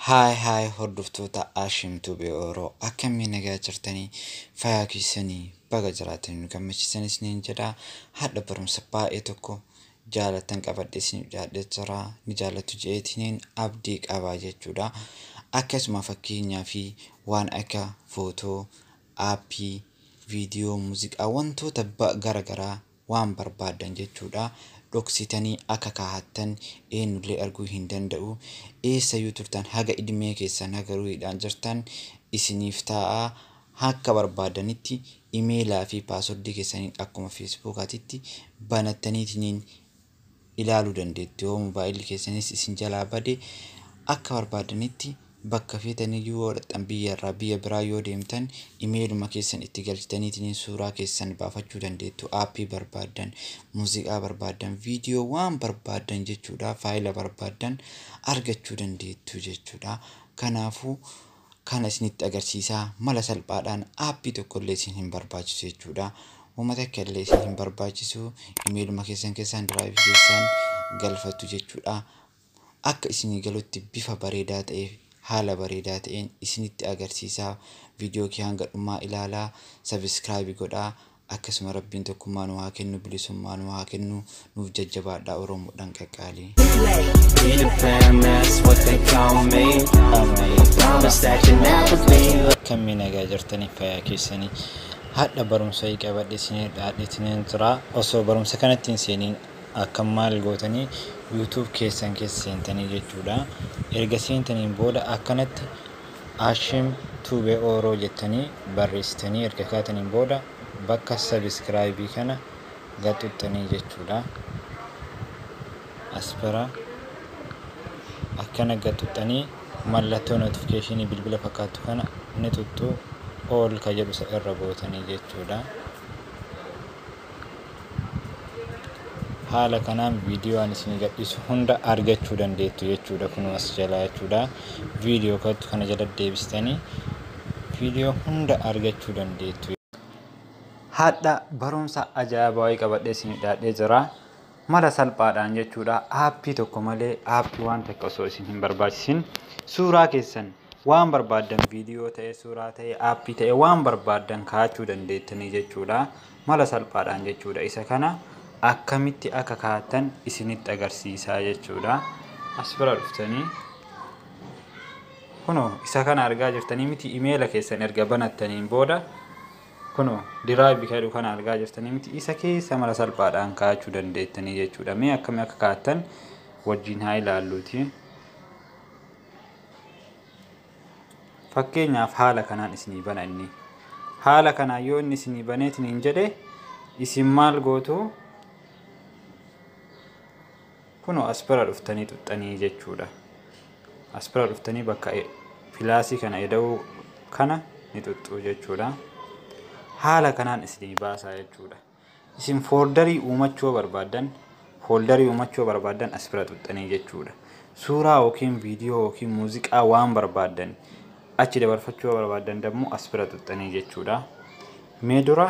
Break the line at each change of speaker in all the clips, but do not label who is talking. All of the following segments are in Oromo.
Haay haay hordoftoota Ashim Tube Oro akkamii nagaa jirtanii fayyaa keessanii baga jiraatanii nu gammachiisan isiniin jedha. Hadha barumsa baay'ee tokko jaalatan qabadhe isiniif dhiyaadhee jira ni jaallattu je'eetiniin abdii qabaa jechuudha. Akkasuma fakkeenyaa fi waan akka footoo, aappii, viidiyoo, muuziqaa wantoota garaagaraa waan barbaaddan jechuudha. Dhoksitanii akka kaa'attan eenyullee arguu hin danda'u. Eessayyuu turtan haga idmee keessan haga ruhiidhaan jirtan isiniif taa'a. Akka barbaadanitti imeelaa fi paaswordii keessaniin akkuma feesbuukaatitti banattaniitiin ilaaluu dandeettu. Yoo moobaayilli keessanis isin jalaa bade akka barbaadanitti bakka feetaniyyuu yoo dhaqxan biyya irraa biyya biraa yoo deemtan imeeluma keessan itti galchitaniitiin suuraa keessan baafachuu dandeettu. Aappii barbaaddan, muuziqaa barbaaddan, viidiyoo waan barbaaddan jechuudha. Faayila barbaaddan argachuu dandeettu jechuudha. Kanaafuu kana isinitti agarsiisaa mala salphaadhaan aappii tokkollee isin hin barbaachisu jechuudha. Uummata akka illee isin hin barbaachisu imeeluma keessan keessaan diraayivii keessan galfattu jechuudha. Akka isinii galutti bifa bareedaa ta'ee haala bareedaa ta'een isinitti agarsiisaa. Viidiyoo kee hanga dhumaa ilaalaa, sabiskiraayibii godhaa. Akkasuma rabbiin tokkummaa nu haa kennu, bilisummaa nu haa kennu, nuuf jajjabaadhaa Oromoodhaan qaqqaalii.
Be the fam, that's what they call me. I promise that you'll never be
Akkamii nagaa jirtanii fayyaa keessanii hadha barumsa qabadhe isinii dhiyaadheetiin jira. Osoo barumsa kanatti hin seeniin akkam maal gootanii YouTube keessan keessa seentanii jechuudha. Erga seentaniin booda akkanatti Ashim Tube Oro jettanii barreessitanii erga kaataniin booda bakka sabiskiraayibii kana gaxuxxanii jechuudha. As bira akkana gaxuxxanii mallattoo notifikashinii bilbila fakkaattu kana ni xuxxu ol ka jedhu isa irra gootanii jechuudha. Haala kanaan viidiyoo ani isinii gadhiisu hunda argachuu dandeettu jechuudha. Kunoo as jalaa jechuudha. Viidiyoo kottu kana jala deebistanii viidiyoo hunda argachuu dandeettu. Hadha barumsa ajaa'ibaa wayii qabadhee isinii dhiyaadhee jira. Mala salphaadhaan jechuudha. Aappii tokko malee aappii waan takka osoo isin hin barbaachisin suuraa keessan waan barbaaddan viidiyoo ta'e suuraa ta'e aappii ta'e waan barbaaddan kaa'achuu dandeettanii jechuudha. Mala salphaadhaan jechuudha. Isa kana akkamitti akka kaa'attan isinitti agarsiisaa jechuudha. As bira dhuftanii kunoo isa kana argaa jirtanii miti imeela keessan erga banattaniin booda kunoo diraayivi jedhu kana argaa jirtanii miti isa keessa mala salphaadhaan kaa'achuu dandeettanii jechuudha. Mee akkamii akka kaa'attan wajjin haa ilaalluuti. Fakkeenyaaf haala kanaan isinii bana inni. Haala kanaan yoo inni isinii baneetiin hin jedhe isin maal gootu kunoo as bira dhuftanii xuxxanii jechuudha. As bira dhuftanii bakka filaasii kana eda'uu kana ni xuxxuu jechuudha. Haala kanaan isinii baasaa jechuudha. Isin fooldarii uumachuu barbaaddan fooldarii uumachuu barbaaddan as bira xuxxanii jechuudha. Suuraa yookiin viidiyoo yookiin muuziqaa waan barbaaddan achi dabarfachuu barbaaddan dammoo as bira xuxxanii jechuudha. Mee dura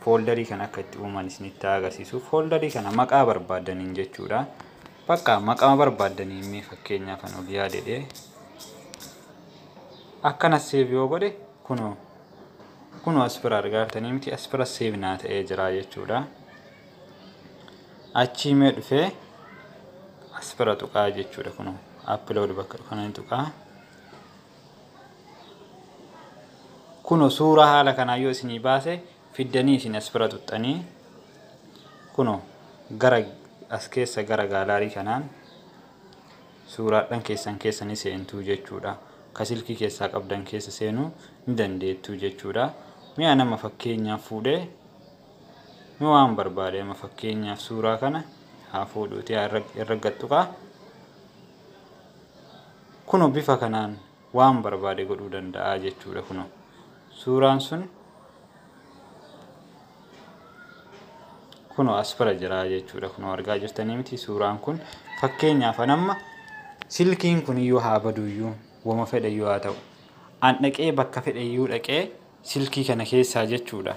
fooldarii kana akka itti uuman isinitti agarsiisu. Fooldarii kana maqaa barbaaddaniin jechuudha. Bakka maqaa barbaaddaniin mee fakkeenyaaf kan ol yaadedhe. Akkana seef yoo godhe kunoo kunoo as bira argaa jirtanii miti as bira seef naa ta'ee jira jechuudha. Achii mee dhufee as bira tuqaa jechuudha kunoo appilood bakka kana tuqaa. Kunoo suuraa haala kanaa yoo isinii baase fiddanii isin as bira tuxxanii kunoo gara as keessa gara gaalaarii kanaan suuraadhaan keessan keessanii seentuu jechuudha. Ka silkii keessaa qabdan keessa seenuu ni dandeettu jechuudha. Mi'a nama fakkeenyaaf fuudhee mi waan barbaade nama fakkeenyaaf suuraa kana haa fuudhuuti irra gattuqaa. Kunoo bifa kanaan waan barbaade godhuu danda'a jechuudha kunoo. Suuraan sun kunoo as bira jira jechuudha. Kunoo argaa jirtanii miti suuraan kun fakkeenyaaf amma silkiin kun iyyuu haa baduyyuu wama fedhe iyyuu haa ta'u. An dhaqee bakka fedhe iyyuu dhaqee silkii kana keessaa jechuudha.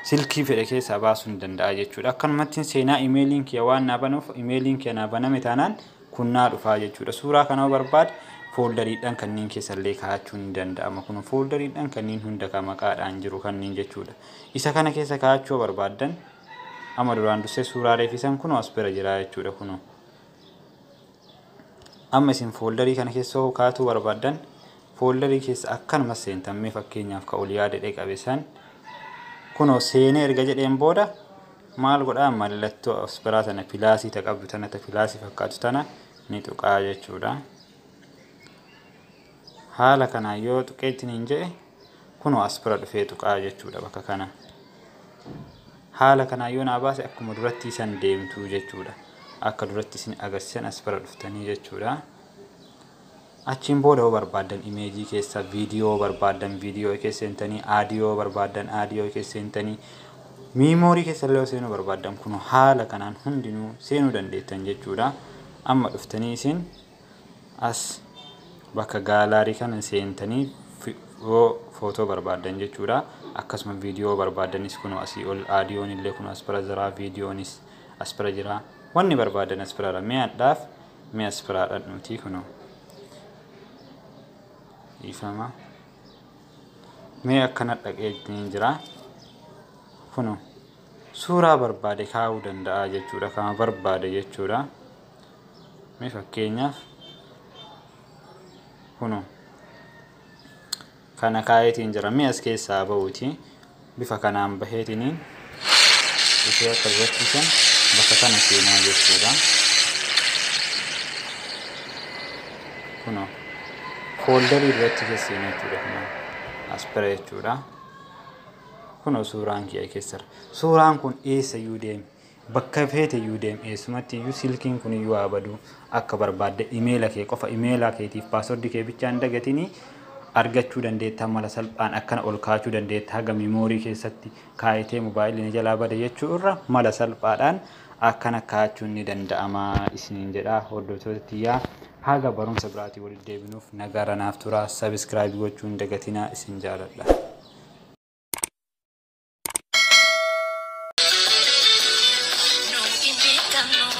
Silkii fedhe keessaa baasuu ni danda'a jechuudha. Akkanumatti seenaa imeeliin kiyya waan naa banuuf imeeliin kiyya naa baname taanaan kun naa dhufaa jechuudha. Suuraa kana barbaade Fooldariidhaan kanneen keessallee kaa'achuun ni danda'ama. Kun fooldariidhaan kanneen hunda kan maqaadhaan jiru kanneen jechuudha. Isa kana keessa kaa'achuu barbaaddan amma duraan dursee suuraalee fi san kunoo as bira jira jechuudha kunoo. Amma isin fooldarii kana keessa kaa'achuu barbaaddan fooldarii keessa akkanuma seentan. Mee fakkeenyaaf ka ol yaada qabe san kunoo seenee erga jedheen booda maal godhaa, mallattoo as biraa tana pilaasii ta qabdu tana, ta pilaasii fakkaatu tana ni tuqaa jechuudha. Haala kanaan yoo tuqeetiin hin jedhe kunoo as bira dhufee tuqaa jechuudha bakka kana. Haala kanaan yoo naa baase akkuma duratti isan deemtuu jechuudha. Akka duratti isin agarsiisan as bira dhuftanii jechuudha. Achiin booda yoo barbaaddan imeejii keessa, viidiyoo barbaaddan viidiyoo keessa seentanii, aadiyoo barbaaddan aadiyoo keessa seentanii, miimoorii keessa illee seenuu barbaaddan kun haala kanaan hundinuu seenuu dandeettan jechuudha. Amma dhuftanii isin as bakka gaalaarii kana seentanii yoo footoo barbaaddan jechuudha. Akkasuma viidiyoo barbaaddanis kun asii ol aadiyoon illee kun as bira jira, viidiyoonis as bira jira. Wanni barbaaddan as bira jira. Mi'aadhaaf mi'a as biraadhaan nuti kunoo. Dhiifama. Mee akkana dhaqee jira. Kunoo suuraa barbaade kaa'uu danda'a jechuudha. Kama barbaade jechuudha. Mee fakkeenyaaf kunoo kana kaayetiin jira. Mee as keessaa bahuuti. Bifa kanaan baheetiniin dhufee akka duratti san bakka kana seenaa jechuudha. Kunoo fooldarii irratti keessa seenaa jechuudha. Kunoo as bira jechuudha. Kunoo suuraan kiyya keessa jira. Suuraan kun eessayyuu deeme, bakka feeteyyuu deeme, eessumatti iyyuu silkiin kun iyyuu haa badu, akka barbaadde imeela kee qofa, imeela keetiif paaswordii kee bichaan dagatinii argachuu dandeetta. Mala salphaan akkana ol kaachuu dandeetta. Haga miimoorii keessatti kaayitee mobaayilii jalaa bada jechuu irra mala salphaadhaan akkana kaachuun ni danda'ama isiniin jedha. Hordoftoota tiyyaa, haga barumsa biraatii walitti deebinuuf nagaara naaf tura. Sabiskiraayibii gochuu hin dagatinaa. Isin jaaladha.
Nu hin beekamnu.